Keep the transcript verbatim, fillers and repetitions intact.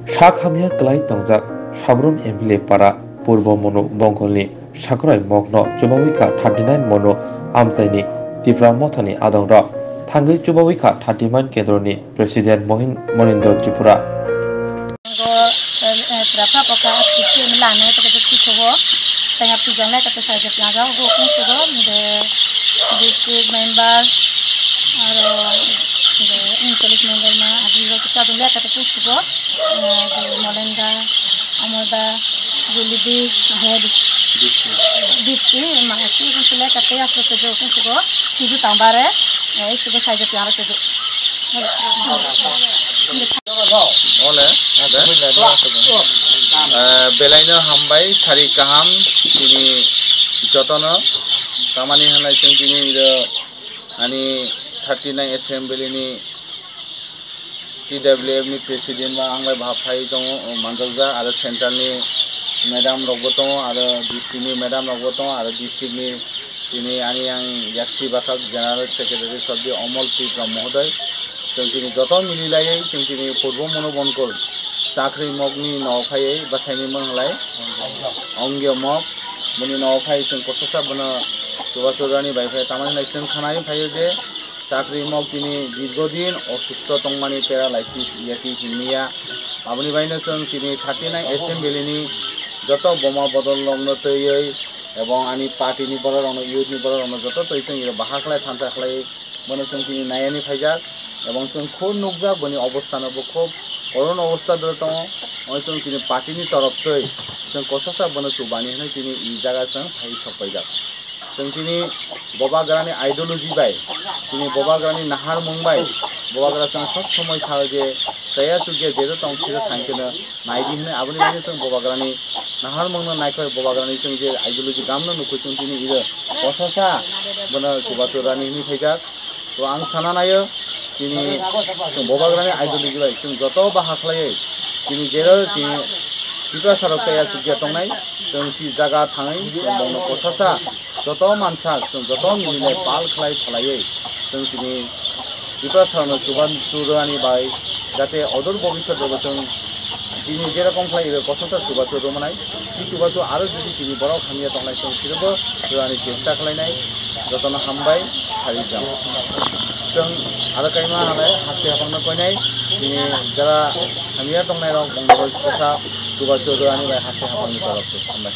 Sak hamya kwlai tongjak Sabrum M L A para Purbo Monu Bongkolni Sakroi Mokno chubawi kha thirty nine Monu amchaini Tipra Mothani adongrok. Thangwi chubawi kha thirty nine kendroni President Mohin Monindra Tripura. Go, eh, eh, pura pha pha kha, chikhe lana kata kata chikho go. Tanya pijang le kata saja pijang go kung sugo, de district member, aro de police member ma, adi go kita dulu kata kung sugo, eh, de Molenda, Amoda, Julibi, he di. Dipti, ma, ki kung sule kata ya sugo jo kung sugo, kiju tambare, eh, sugo saja pijang le kaju. Ole, eh, belaino hambai, sari kaham, tini jotono, tamani hanai chwng tini iro ani thirty nine assembly ni T W F ni president ba ang bai bahai phai tongo, manjakjak, aro central ni madam rok bo tongo, aro district ni madam rok bo tongo, aro district ni Chini ani ang yaksi bathak General Secretary Sodhi Omol Tripura Mohoday. Chwng chini joto mililaiwi chwng chini Purbo Monu Bonkol chakri mokni no phaiwi bwsaini mwnglai Ongyo Mok boni no phai chwng kososa bono chubachu rani bai phai tamani lai chwng khanai phaio je chakri mok tini dirgodin osusto tongmani paralysis yati himya aboni baino chwng chini thirty nine assembly ni joto boma bodol rokno twiwi Ebong ani party ni borok rokno, youth ni borok rokno joto twi chwng iro baha khlai thansa khlai bono chwng tini nayani phaijak. Ebong chwng khub nukjak boni obostha no bo khub korun obostha doro tongo. Omo chwng chini party ni torop twi chwng kososa bono chubani hinwi tini i jaga chwng phai sok paijak. Chwng tini bobagrani ideology bai, tini bobagrani naharmung bai, bobagra chwng sob somoi sao je chaya chukya jeto tong siro thangkheno naidi hinwi aboni bagwi chwng bobagrani naharmungno naikhoi bobagrani chwng je ideology gamno nukui chwng tini iro kososa bono chubachu rani hinwi phaijak. To ang sana naio tini chwng bobagrani ideology bai chwng joto baha khlaiwi tini jero tini Tiprasa rok chaya chukya tongnai chwng si jaga thangwi chwng bongno kososa joto mansa chwng joto milinai pal khlai phalaiwi chwng tini Tiprasa rokno chubachu rani bai jate odor bobisot rokbo chwng tini jerokom khlai ebe kososa chubachu rwmwnai. Tei chubachu aro jodi tini borok hamya tongnai chwng phirbo rwani chesta khlainai. Jotono hambai, kharijak. Chwng aro kaima halai haste hapangno koinai tini jara hamya tongnai rok bongno kosa chubachu rwani bai haste hapangni torok se hambai.